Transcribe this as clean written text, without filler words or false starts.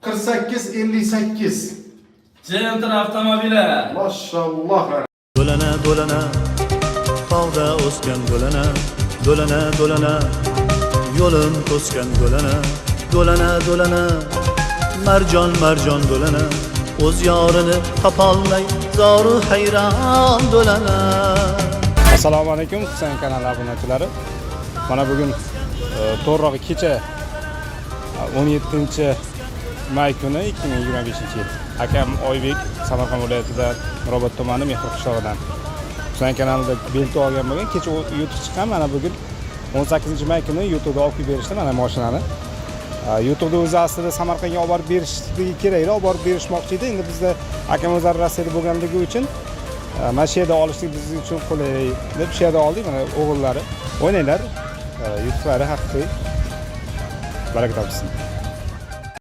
48 58. Gentra avtomobili. Mashalloh. Do'lana do'lana tog'da o'sgan do'lana, do'lana do'lana yo'lim to'sgan do'lana, do'lana do'lana marjon marjon do'lana, o'z yorini topolmay zoru hayron do'lana. Assalomu alaykum, Husan kanali obunachilari. Mana bugun to'g'rirog'i kecha 17 may kuni 2025-yil. Akam Oybek Samarqand viloyatida, Mirobod tumani, Mehr qishlog'idan Husan kanalida belta olgan bo'lgan. Kecha yutuq chiqqan, mana bugun 18 may kuni yutuqda olib kelib berishdi mana mashinani. Yutuqni o'zi aslida Samarqandga olib borib berishligi kerak edi, olib borib berishmoqchi edi. Endi bizda akam o'zlari Rossiyada bo'lganligi uchun mana shu yerda olishlik biz uchun qulay deb shu yerda oldik. Mana o'g'illari o'ynanglar. Yutuqlari haqiqiy, baraka topsin.